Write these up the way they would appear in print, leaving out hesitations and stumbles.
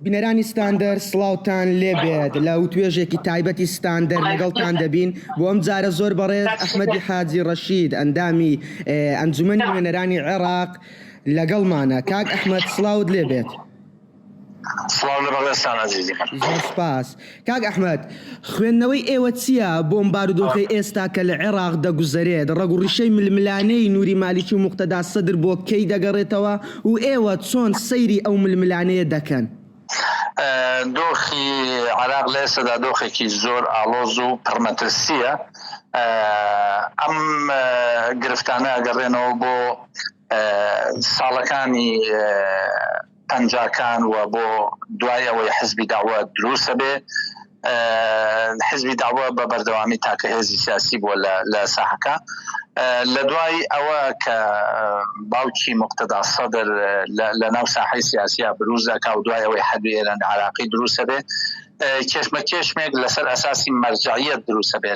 بینەرانی ستاندەر سڵاوتان لێبێت لە وتوێژێکی تایبەتی ستاندەر لەگەڵتان دەبین بۆ ئەم جارە زۆر بەڕێز ئەحمەدی حاجی ڕەشید ئەندامی ئەنجومەنی نوێنەرانی عێراق لەگەڵمانە کاک ئەحمەد سڵاوت لێبێت. سڵاو لە بەڕێزتان ئەزیزی من. زۆر سوپاس. کاک ئەحمەد، خوێندنەوەی ئێوە چییە بۆ ئەم بارودۆخەی ئێستا کە لە عێراق دەگوزەرێت؟ ڕەگ و ڕیشەی ململانێی نوری مالیکی و موقتەدا سەدر بۆ کەی دەگەڕێتەوە و ئێوە چۆن سەیری ئەو ململانێیە دەکەن؟ دۆخی عێراق لە ئێستادا دۆخێکی زۆر ئاڵۆز و پڕمەترسییە. ئەم گرفتانە ئەگەڕێنەوە بۆ ساڵەکانی پەنجاکان و بۆ دوای ئەوەی حزبی داوە دروستە بێ حزبی داوە بە بەردەوامی تاکە هێزی سیاسی بووە لە ساحەکە لە دوای ئەوە کە باوکی مقتەدا سەدر لە ناو ساحەی سیاسیا بروز ئەکا و دوای ئەوەی حەربی ئێران عراقی دروستە بێ کێشمە کێشمێک لەسەر ئەساسی مەرجعیت دروستە بێ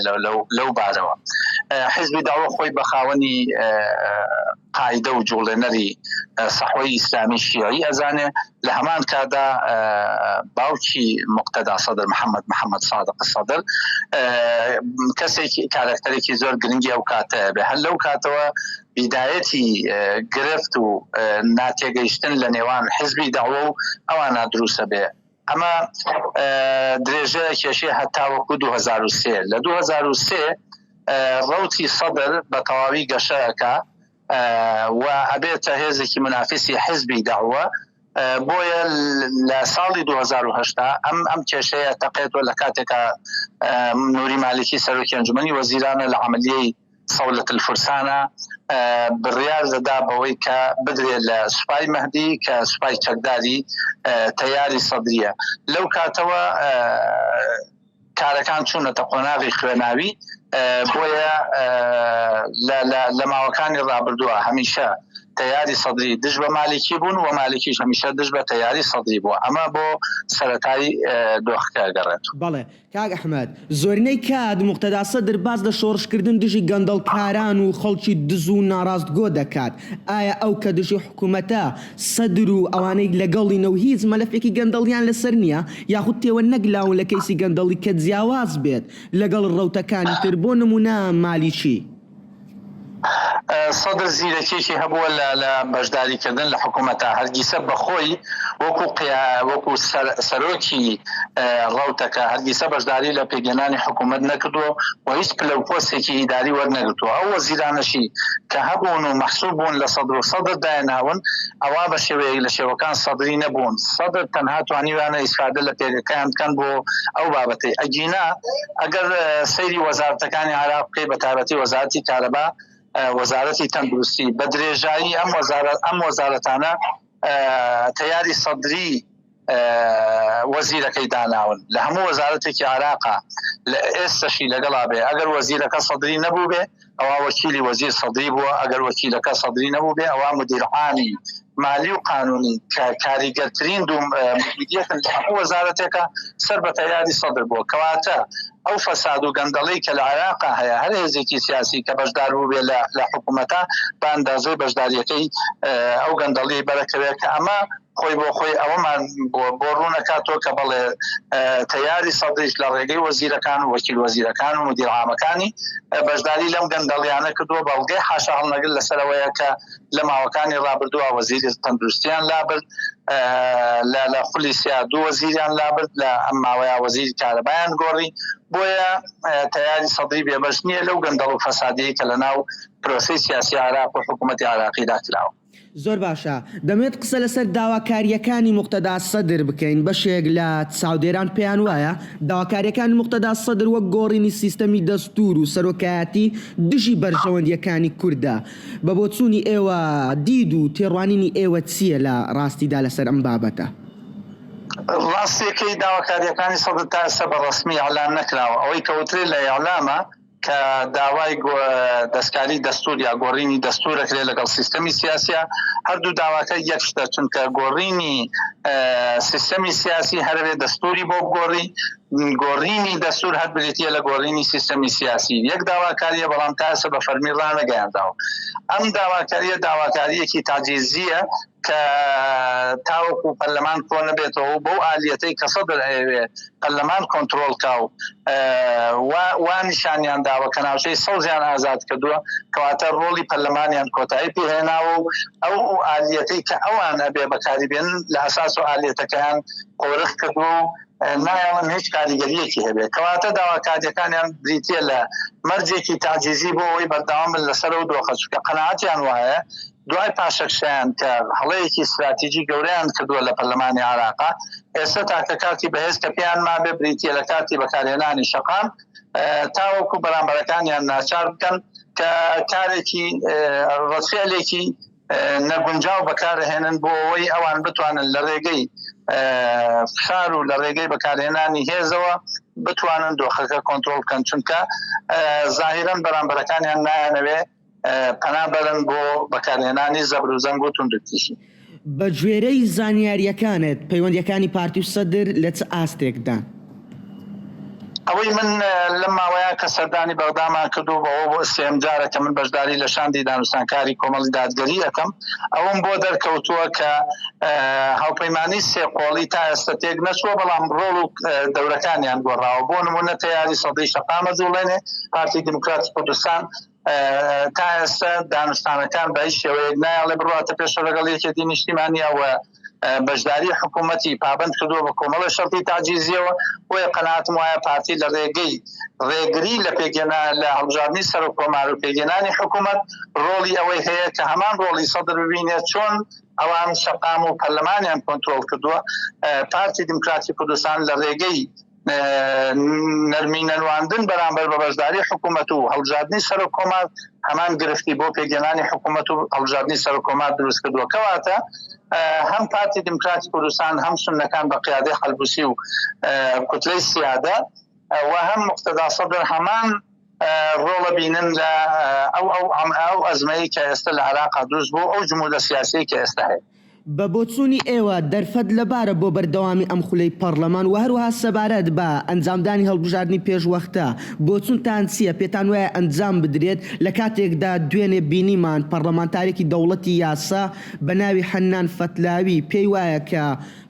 لەو بارەوە حزبی داوە خۆی بە خاوەنی قاعیدە و جوڵێنەری سەحوەی ئیسلامی شیعی ئەزانێ، لە هەمان کاتدا باوکی موقتەدا سەدر محەمەد محەمەد سادق سەدر کەسێکی کارەکتەرێکی زۆر گرنگی ئەو کاتەیە بێ هەر لەو کاتەوە بیدایەتی گرفت و ناتێگەیشتن لە نێوان حزبی دەعوە و ئەوانە دروستە بێ ئەمە درێژە کێشەی هەتاوەکو 2003 لە 2003 ڕەوتی سەدر بە تەواوی گەشە ئەکا و ئەبێتە هێزێکی منافسی حزبی دەعوە بۆیە لە ساڵی 2010 ئەم ئەم کێشەیە تەقێتەوە لە کاتێکا نوری مالکی سەرۆکی ئەنجومەنی وەزیرانە لە عملیەی سەولەت الفرسانە بڕیار دەدا بەوەی کە بدرێت لە سوپای مەهدی کە سوپای چەکداری تەیاری سەدریە لەو کاتەوە کارەکان چوونەتە قۆناغی خوێناوی بۆیە لە ماوەکانی ڕابردووە هەمیشە تەیاری سەدری دژ بە مالکی بوون و مالکیش هەمیشە دژ بە تەیاری سەدری بووە ئەمە بۆ سەتای دۆخەکە گەڕێت. بەڵێ کاک ئەحمەد، زۆرینەی کات موقتەدا سەدر باس لە شۆڕشکردن دژی گەندەڵکاران و خەڵکی دز و ناڕاستگۆ دەکات، ئایا ئەو کە دژی حکومەتە، سەدر و ئەوانەی لەگەڵینە و هیچ مەلەفێکی گەندەڵیان لەسەر نییە، یاخود تێوە نەگلاون لە کەیسی گەندەڵی کە جیاواز بێت لەگەڵ ڕەوتەکانی تر بۆ نموونە مالیکی؟ سەدر زیرەکیەکی هەبووە لە لە بەشداریکردن لە حکوومەتە هەرگیسە بەخۆی وەکو وەکو سەرۆکی ڕەوتەکە هەرگیسە بەشداری لە پێکهێنانی حکوومەت نەکردووە و هیچ پلە و پۆستێکی ئیداری وەرنەگرتووە ئەو وەزیرانەشی کە هەبوون و مەحسوب بوون لە سەدر و سەدر دایاناون ئەوا بە شێوەیەک لە شێوەکان سەدری نەبوون سەدر تەنها توانیویانە ئیسفادە لە پێگەکەیان بکەن بۆ ئەو بابەتەی ئەگینا ئەگەر سەیری وەزارەتەکانی عێراق بکەی بە تایبەتی وەزارەتی کارەبا وەزارەتی تەندروستی بە درێژایی ئەم وەزارەت ئەم وەزارەتانە تەیاری سەدری وەزیرەکەی داناون لە هەموو وەزارەتێکی عێراقا لە ئێستەشی لەگەڵا بێ ئەگەر وەزیرەکە سەدری نەبوو بێ ئەوا وەکیلی وەزیر سەدری بووە ئەگەر وەکیلەکە سەدری نەبوو بێ ئەوا مدیر عامی مالی و قانونی کە کاریگەرترین دوو مدیریەتن لە هەموو وەزارەتێکە سەر بە تەیاری سەدر بووە کەواتە ئەو فەساد و گەندەڵی کە لە عێراقا هەیە هەر هێزێکی سیاسی کە بەشدار بوو لە لە حکوومەتە بە ئەندازەی بەشداریەکەی ئەو گەندەڵی بەرەکەوێت کە ئەمە خۆی بۆ خۆی ئەوەمان بۆ بۆ ڕوونەکاتەوە کە بەڵێ تەیاری سەدریش لە ڕێگەی وەزیرەکان و وەکیل وەزیرەکان و مدیر عامەکانی بەشداری لەم گەندەڵیانە کردووە بەڵگەی حاشا هەڵنەگر لەسەرەوەیە کە لە ماوەکانی ڕابردووە وەزیری تەندروستیان لابرد لە لە خولی سیا دوو وەزیریان لابرد لە ئەم ماوەیە وەزیری کارەبایان گۆڕی بۆیە تەیاری سەدری بێبەش نییە لەو گەندەڵ و فەسادیەی کە لە ناو پرۆسەی سیاسی عێراق و حکوومەتی عێراقیدا کراوە. زۆر باشە دەمەوێت قسە لەسەر داواکارییەکانی موقتەدا سەدر بکەین، بەشێک لە چاودێران پێیان وایە داواکارییەکانی موقتەدا سەدر وەک گۆڕینی سیستەمی دەستوور و سەرۆکایەتی دژی بەرژەوەندییەکانی کوردە، بە بۆچوونی ئێوە دید و تێڕوانینی ئێوە چییە لە ڕاستیدا لەسەر ئەم بابەتە؟ ڕاستیەکەی داواکارییەکانی سەدر تا ئێستا بە ڕەسمی ئیعلان نەکراوە، ئەوەی کە وترێت لە ئیعلامە کە داوای دەستکاری دەستور یا گۆڕینی دەستور ئەکرێت لەگەڵ سیستەمی سیاسیا هەردوو داواکە یەک شتە چونکە گۆڕینی سیستەمی سیاسی هەرەوێ دەستوری بۆ بگۆڕی. گۆڕینی دەستور هەر بریتیە لە گۆڕینی سیستەمی سیاسی یەک داواکاریە بەڵام تا ئێستا بە فەرمی ڕانەگەیانداوە ئەم داواکاریە داواکاریەکی تاجیزیە کە تاوەکو پەرلەمان کۆ نەبێتەوە بەو ئالیەتەی کە سەدر ئەیەوێ پەرلەمان کۆنترۆڵ کا و وا نیشانیان داوە کە ناوچەی سەوزیان ئازاد کردووە کەواتە ڕۆڵی پەرلەمانیان کۆتایی پێهێناوە و ئەو ئالیەتەی کە ئەوان ئەبێ بەکاری بێن لە ئەساس و ئالیەتەکەیان قۆرخ کردووە و نایەڵن هیچ کاریگەریەکی هەبێت کەواتە داواکاریەکانیان بریتە لە مەرجێکی تاجیزی بۆ ئەوەی بەردەوام بن لەسەر ئەو دۆخە چونکە قەناعەتیان وایە دوای پاشەکشەیان کە هەڵەیەکی ستراتیجی گەورەیان کردووە لە پەرلەمانی عێراقا، ئێستا تاکە کارتی بەهێز کە پێیان مابێ بریتییە لە کارتی بەکارهێنانی شەقام تاوەکو بەرامبەرەکانیان ناچار بکەن کە کارێکی ڕەتفعلێکی نەگونجاو بەکارهێنن بۆ ئەوەی ئەوان بتوانن لە ڕێگەی فشار و لە ڕێگەی بەکارهێنانی هێزەوە بتوانن دۆخەکە کۆنترۆڵ بکەن چونکە زاهیرەن بەرامبەرەکانیان نایانەوێ پەنا بەرن بۆ بەکارهێنانی زەبر و زەنگ و توندوتیژی. بە گوێرەی زانیارییەکانت پەیوەندییەکانی پارتی و سەدر لە چ ئاستێکدان؟ ئەوەی من لەم ماوەیە کە سەردانی بەغدامان کردو بەوە بۆ سێم جارە کە من بەشداری لە شاندی دانوستانکاری کۆمەڵی دادگەری ئەکەم ئەوم بۆ دەرکەوتووە کە هاوپەیمانی سێ قۆڵی تا ئێستا تێک نەچووە بەڵام ڕۆڵ و دەورەکانیان گۆڕاوە بۆ نمونە تەیاری سەدری شەقامە جوڵێنێ پارتی دیموکراتی کوردستان تا ئێستا دانوستانەکان بە هیچ شێوەیەک نایەڵێ بڕواتە پێشەوە لەگەڵ یەکێتی نیشتیمانیە و بەشداری حکوومەتی پابند کردووە بە کۆمەڵە شەرتی تاجیزیەوە بۆیە قەناعەتم وایە پارتی لە ڕێگەی ڕێگری لە پێکهێنا لە هەڵبژاردنی سەرۆک کۆمار و پێکهێنانی حکوومەت ڕۆڵی ئەوەی هەیە کە هەمان ڕۆڵی سەدر ببینێت چۆن ئەوان شەقام و پەرلەمانیان کۆنترۆڵ کردووە پارتی دیموکراتی کوردستان لە ڕێگەی نەرمی نەنواندن بەرامبەر بە بەشداری حکوومەت و هەڵبژاردنی سەرۆک کۆمار هەمان گرفتی بۆ پێکهێنانی حکوومەت و هەڵبژاردنی سەرۆک کۆمار دروست کردووە کەواتە هەم پارتی دیموکراتی کوردستان هەم سوننەکان بە قیادەی حەلبوسی و کوتلەی سیادە و هەم مقتەدا سەدر هەمان ڕۆڵە بینن لە ئەو ئەو ئەو ئەزمەی کە ئێستا لە عێراقا دروست بوو ئەو جمودە سیاسیەی کە ئێستا هەیە. بە بۆچوونی ئێوە دەرفەت لەبارە بۆ بەردەوامی ئەم خولەی پەڕلەمان و هەروەها سەبارەت بە ئەنجامدانی هەڵبژاردنی پێشوەختە بۆچوونتان چییە پێتان وایە ئەنجام بدرێت لە کاتێکدا دوێنێ بینیمان پەڕلەمانتارێکی دەوڵەتی یاسا بە ناوی حەنان فەتلاوی پێی وایە کە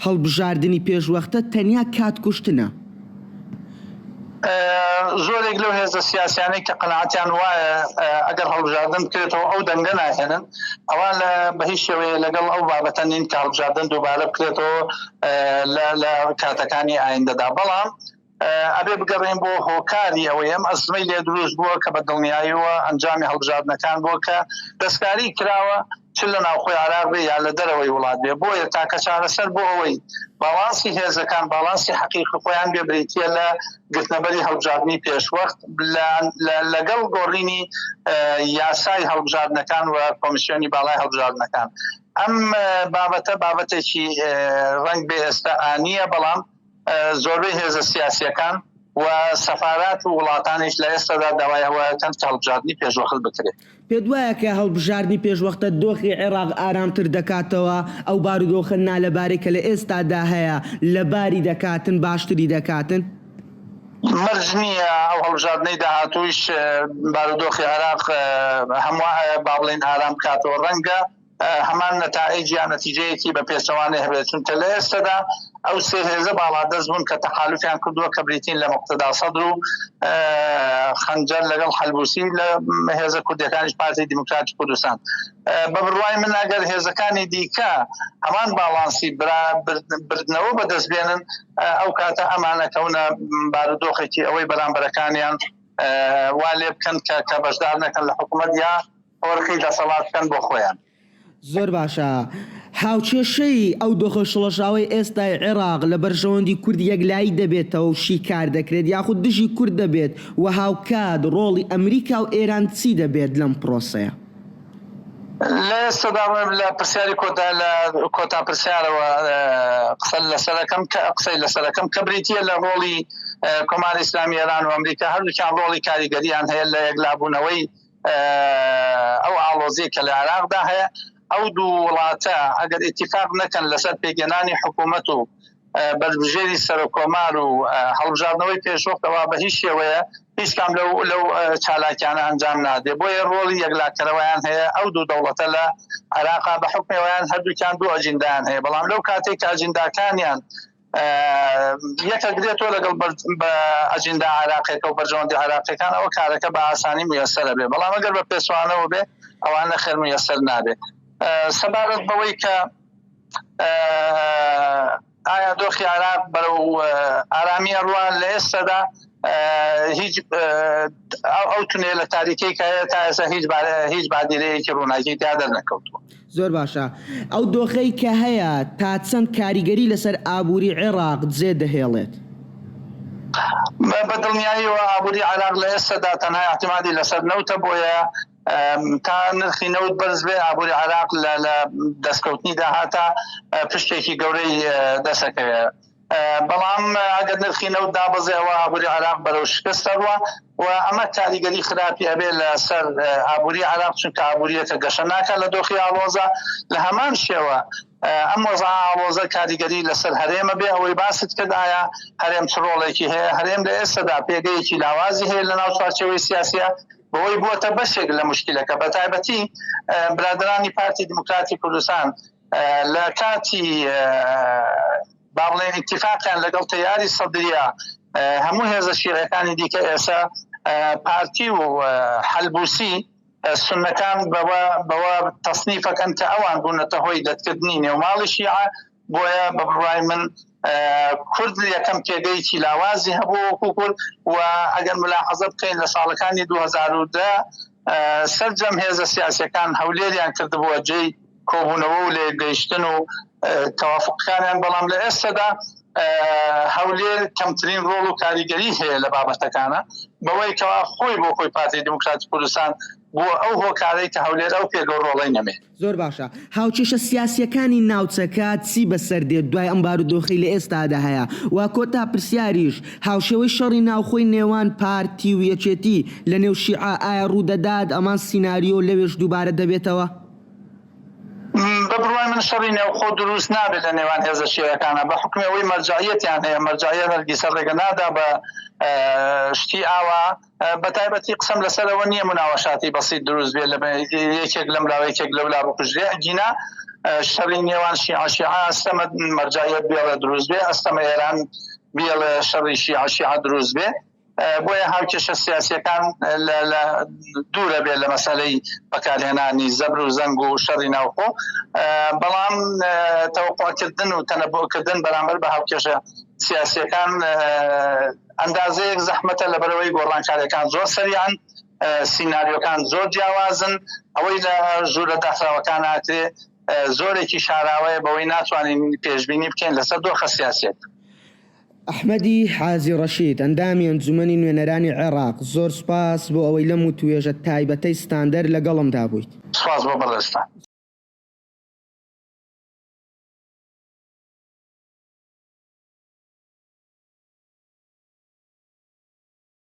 هەڵبژاردنی پێشوەختە تەنیا کات کوشتنە. زۆرێک لەو هێزە سیاسیانەی کە قەناعەتیان وایە ئەگەر هەڵبژاردن بکرێتەوە ئەو دەنگە ناهێنن ئەوان لە بە هیچ شێوەیە لەگەڵ ئەو بابەتە نین کە هەڵبژاردن دووبارە بکرێتەوە لە کاتەکانی ئایندەدا بەڵام ئەبێ بگەڕێین بۆ هۆکاری ئەوەی ئەم ئەزمەی لێ دروست بووە کە بە دڵنیاییەوە ئەنجامی هەڵبژاردنەکان بووە کە دەستکاری کراوە چ لە ناوخۆی عێراق بێ یا لە دەرەوەی وڵات بێ بۆیە تاکە چارەسەر بۆ ئەوەی باڵانسی هێزەکان باڵانسی حەقیقی خۆیان بێ بریتیە لە گرتنەبەری هەڵبژاردنی پێشوەخت لەگەڵ گۆڕینی یاسای هەڵبژاردنەکان و کۆمیسیۆنی باڵای هەڵبژاردنەکان ئەم بابەتە بابەتێکی ڕەنگ بێ ئێستا ئانیە بەڵام زۆربەی هێزە سیاسییەکان و سەفارات و وڵاتانیش لە ئێستادا داوای ئەوە ئەکەن کە هەڵبژاردنی پێشوەخت بکرێت. پێت وایە کە هەڵبژاردنی پێشوەختە دۆخی عێراق ئارامتر دەکاتەوە، ئەو بارودۆخە نالەبارەی کە لە ئێستادا هەیە لەباری دەکاتن، باشتری دەکاتن؟ مەرج نییە ئەو هەڵبژاردنەی داهاتوویش بارودۆخی عێراق هەموو با بڵێین ئارام بکاتەوە، ڕەنگە هەمان نەتائیج یا نەتیجەیەکی بە پێچەوانەی هەبێت، چونکە لە ئێستەدا ئەو سێ هێزە باڵادەست بوون کە تەحالوفیان کردووە کە بریتین لە موقتەدا سەدر و خەنجەر لەگەڵ حەلبوسی لە هێزە کوردیەکانیش پارتی دیموکراتی کوردستان. بە بڕوای من ئەگەر هێزەکانی دیکە هەمان باڵانسی بردنەوە بەدەست بێنن ئەو کاتە ئەمانەکەونە بارودۆخێکی ئەوەی بەرامبەرەکانیان وا لێ بکەن کە بەشدار نەکەن لە حکوومەت یا قۆرخی دەسەڵات بکەن بۆ خۆیان. زۆر باشە. هاوکێشەی ئەو دۆخە شڵەژاوەی ئێستای عێراق لە بەرژەوەندی کورد یەکلایی دەبێتەوە و شیکار دەکرێت یاخود دژی کورد دەبێت و هاوکات ڕۆڵی ئەمریکا و ئێران چی دەبێت لەم پرۆسەیە؟ لە ئێستادا لە پرسیاری کۆتا لە کۆتا پرسیارەوە قسە لەسەر ئەکەم کە قسەی لەسەر ئەکەم کە بریتییە لە ڕۆڵی کۆماری ئیسلامی ئێران و ئەمریکا هەردووکیان ڕۆڵی کاریگەریان هەیە لە یەکلابوونەوەی ئەو ئاڵۆزیە کە لە عێراقدا هەیە ئەو دوو وڵاتە ئەگەر ئیتیفاق نەکەن لەسەر پێکهێنانی حکوومەت و بەربژێری سەرۆککۆمار و هەڵبژاردنەوەی پێشوەخت ئەوا بە هیچ شێوەیە هیچ کام لەو لەو چالاکیانە ئەنجام نادێ بۆیە ڕۆڵی یەکلاکەرەوەیان هەیە ئەو دوو دەوڵەتە لە عێراقا بە حکمەوەیان هەردووکیان دوو ئەجیندایان هەیە بەڵام لەو کاتێک کە ئەجینداکانیان یەکەگرێتەوە لەگەڵ بە ئەجیندا عراقێکە و بەرژەوەندی عراقیەکان ئەوە کارەکە بە ئاسانی میسەرە بێ بەڵام ئەگەر بە پێچوانەوە بێ ئەوان نەخێر میسەر نابێ سەبارەت بەوەی کە ئایا دۆخی عراق بەرەو ئارامی ئەڕوا لە ئێستادا هیچ ئەو تونێ لە تاریکەی کە تا ئێستا هیچ هیچ بادیرەیەکی ڕووناکی تیا دەرنەکەوتووە. زۆر باشە ئەو دۆخەی کە هەیە تا چەند کاریگەری لەسەر ئابووری عێراق جێ دەهێڵێت؟ بە دڵنیاییەوە ئابووری عێراق لە ئێستادا تەنها ئیعتیمادی لەسەر نەوتە بۆیە تا نرخی نەوت بەرز بێ ئابووری عێراق لە دەستکەوتنی داهاتە پشتێکی گەورەی دەسەکەوێت بەڵام ئەگەر نرخی نەوت دابەزێ ئەوە ئابووری عێراق بەرەو شکست دەڕوا و ئەمە کاریگەری خراپی ئەبێ لەسەر ئابووری عێراق چونکە ئابووریەکە گەشە ناکات لە دۆخی ئاڵۆزە لە هەمان شێوە ئەم وەزع ئاڵۆزە کاریگەری لەسەر هەرێمە بێ ئەوەی باست کرد ئایا هەرێم چ ڕۆڵێکی هەیە هەرێم لە ئێستادا پێگەیەکی لاوازی هەیە لە ناو چوارچێوەی سیاسیە بەوەی بووەتە بەشێک لە مشکلەکە بە تایبەتی برادرانی پارتی دیموکراتی کوردستان لە کاتی با بڵێن ئیتیفاقیان لەگەڵ تەیاری سەدریە هەموو هێزە شیعەکانی دیکە ئێستا پارتی و حەلبوسی سونەکان بەوە بەوە تەسنیفەکەن کە ئەوان بوونەتە هۆی دەتکردنی نێوماڵی شیعە بۆیە بە بڕوای من کورد یەکەم پێگەیەکی لاوازی هەبوو وەکو کورد و ئەگەر ملاحەزە بکەین لە ساڵەکانی 2010 سەرجەم هێزە سیاسەکان هەولێریان کردبووە جێی کۆبوونەوە و لەیەکگەیشتن و تەوافقەکانیان بەڵام لە ئێستادا هەولێر کەمترین ڕۆڵ و کاریگەری هەیە لە بابەتەکانە بەوەی کەوا خۆی بۆ خۆی پارتی دیموکراتی کوردستان بووە ئەو هۆکارەی کە هەولێر ئەو پێگە و ڕۆڵەی نەمێ. زۆر باشە هاوکێشە سیاسیەکانی ناوچەکە چی بەسەر دێت دوای ئەم بارودۆخەی لە ئێستادا هەیە؟ وە کۆتا پرسیاریش هاوشێوەی شەڕی ناوخۆی نێوان پارتی و یەکێتی لە نێو شیعە ئایا ڕوودەدات ئەمان سیناریۆ لەوێش دووبارە دەبێتەوە؟ بە بڕوای من شەڕی نێوخۆ دروست نابێت لە نێوان هێزە شیعەکانە بە حوکمی ئەوەی مەرجەعیەتیان هەیە مەرجەعیەت هەرگیز ڕێگە نادا بە شتی ئاوا بە تایبەتی قسەم لەسەر ئەوە نییە مناوەشاتی بەسیت دروست بێت لە یەکێک لەم لاوە یەکێک لەو لا بکوژرێ ئەگینا شەڕی نێوان شیعە شیعە ئەستەمە مەرجەعیەت بێڵێ دروست بێ ئەستەمە ئێران بێڵێ شەڕی شیعە شیعە دروست بێ بۆیە هاوکێشە سیاسیەکان لە دوورە بێت لە مەسەلەی بەکارهێنانی زەبر و زەنگ و شەڕی ناوخۆ بەڵام تەوەقعکردن و تەنەبۆکردن بەرامبەر بە هاوکێشە سیاسیەکان ئەندازەیەک زەحمەتە لەبەرەوەی گۆڕانکاریەکان زۆر سەریان سیناریۆکان زۆر جیاوازن ئەوەی لە ژوورە داخراوەکان ناکرێ زۆرێکی شاراوەیە بەوەی ناتوانین پێشبینی بکەین لەسەر دۆخە سیاسیەک. ئەحمەدی حاجی ڕەشید، ئەندامی ئەنجومەنی نوێنەرانی عێراق، زۆر سوپاس بۆ ئەوەی لەم وتووێژە تایبەتەی ستاندەر لەگەڵمدا بوویت. سوپاس بۆ بەڕێزتان.